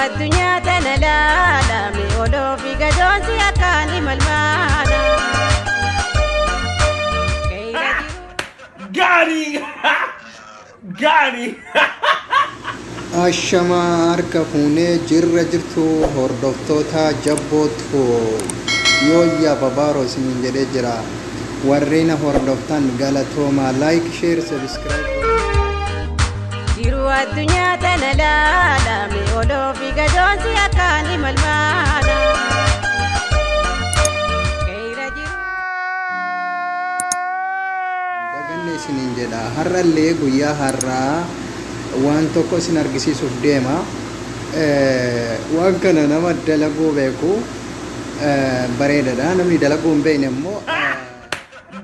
Addunyaa tana laalame odoo fi gadoonsi akkaan imalmaana. Got him! Got him! Ashamaa, harka fuunee jirra jirtu hordoftoota jabbootu yooyyaa babaaroo isiniin jedhee jira. Warreen hordoftan galatoomaa, like, share, subscribe. Jiru addunyaa tana laalame odoo fi gadoonsi akkaan imalmaana. Keeyra jiru. Daganne isiniin jedha. Har'allee guyyaa har'aa waan tokko isin argisiisuuf deema. Waan kana nama dalaguu beeku bareedaadha. Namni dalaguu hin beekne immoo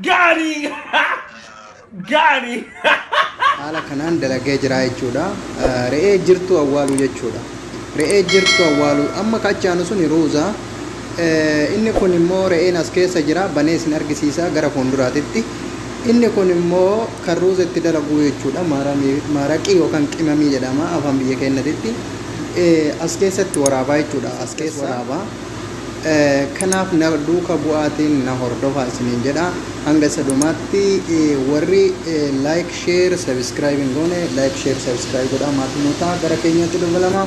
Got him! Got him! Haala kanaan dalagee jira jechuudha. Re'ee jirtu awwaaluu jechuudha. Re'ee jirtu awwaaluu amma kachaanu sun ruuza. Inni kun immoo re'een as keessa jira, banee isin argisiisa gara fuulduraatitti. Inni kun immoo kan ruuza itti dalaguu jechuudha. Maaraqii yookaan qimamii jedhama afaan biyya keenyatitti. As keessatti waraabaa jechuudha. As keessa waraabaa. Kanaaf na duuka bu'aatiin na hordofaa isiniin jedha. Hanga isa dhumaatti warri like, share, subscribe hin goone, like, share, subscribe godhaa, maatii nuu ta'a, gara keenyatti dabalama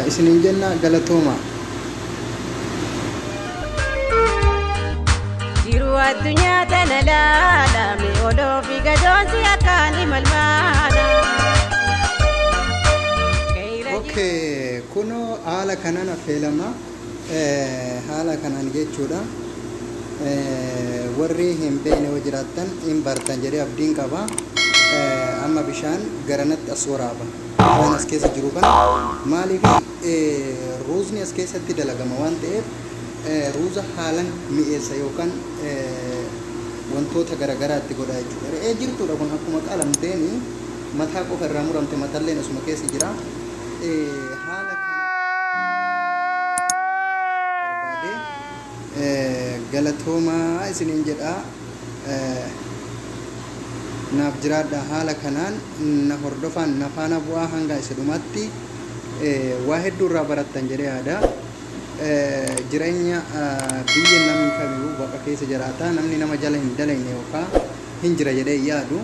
isiniin jenna, galatooma. Jiru addunyaa tana laalame odoo fi gadoonsi akkaan imalmaana. Keeyra jiru. Okay, kunoo haala kanaan affeelama. Haala kanaan jechuudha. Warri hin beekne yoo jiraattan hin bartan jedhee abdiin qaba. Amma bishaan garanatti as waraaba. Bishaan as keessa jiru kana maaliif ruuzni as keessatti dalagama waan ta'eef ruuza haalan mi'eessa yookaan wantoota garaagaraa itti godha jechuudha. Re'ee jirtudha kun, akkuma qalamteeni mataa qofa irraa muramte, matalleen asuma keessa jira. Haala kana barbaade galatoomaa isiniin jedha. Naaf jiraadha, haala kanaan na hordofaan na faana bu'aa hanga isa dhumaatti waa hedduu irraa barattan jedhee yaada. Jireenya biyya namni kamiyyuu baqa keessa jiraata, namni nama jala hin dalagne yookaan hin jira jedhee yaadu.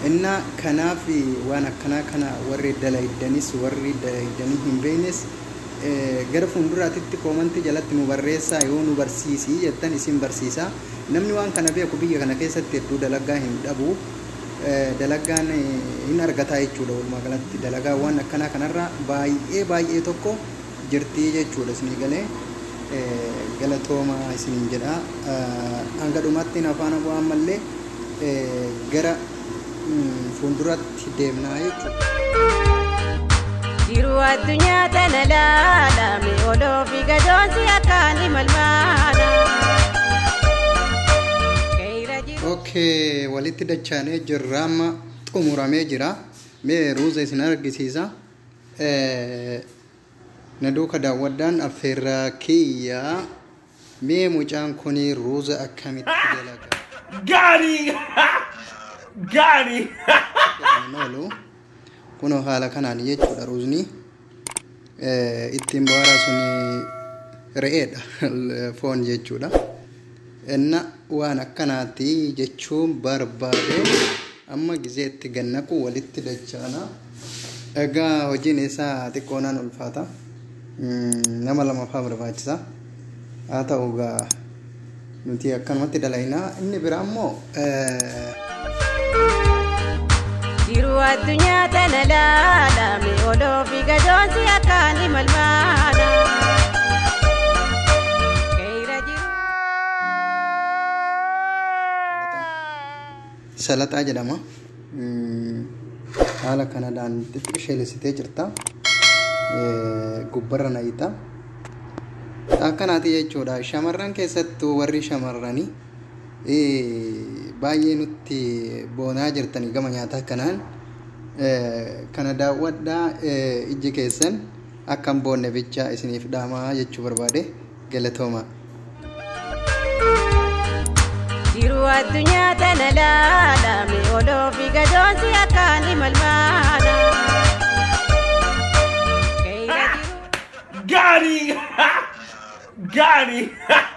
Inna kanaaf waan akkanaa kana warri dalaydanis, warri dalaydanii hin beeknes gara fuulduraatitti koomantii jalatti nu barreessaa, yoo nu barsiisii jettan isin barsiisa. Namni waan kana beeku biyya kana keessatti hedduu dalagaa hin dhabu. Dalagaan hin argataa jechuudha. Walumaa galatti dalagaa waan akkanaa kanarra baay'ee baay'ee tokko jirtii jechuudha. Isinii galee galatooma isiniin jedha. Hanga dhumaatti na faana bu'aa, ammallee gara fuulduratti deemnaa jechuudha. Jiru addunyaa tana laalame odoo fi gadoonsi akkaan imalmaana. Keeyra jiru. Okay, walitti dachaanee jirra, amma xumuramee jira. Mee ruuza isin argisiisa. Na duuka daawwadhaan affeerraa kiyya. Mee mucaan kun ruuza akkamitti dalaga? Got him! Got him! Jedhamin oolu. Kunoo haala kanaan jechuudha ruuzni. Ittiin bohaaraa suni re'eedha, foon jechuudha. Inna waan akkanaati jechuun barbaade, amma gizee itti gannaqu walitti dachaana. Egaa hojiin isaa xiqqoonaan ulfaata. Nama lama faa barbaachisa. Haa ta'u egaa nuti akkanumatti dalaynaa. Inni biraa immoo Jiru addunyaa tana laalame odoo fi gadoonsi akkaan imalmaana. Keeyra jiru. Salaxaa jedhama. Haala kanadhaan xixiqqeessitee jirta. Gubbarra nayixa. Akkanaati jechuudha. Shamarran keessattuu warri shamarranii baay'ee nutti boonaa jirtanii gama nyaataa kanaan kana daawwadhaa, ijji keessan akka hin boonne bicha isiniif dhaamaa jechuu barbaade, galatooma. Jiru addunyaa tana laalame odoo fi gadoonsi akkaan imalmaana. Got him! Got him!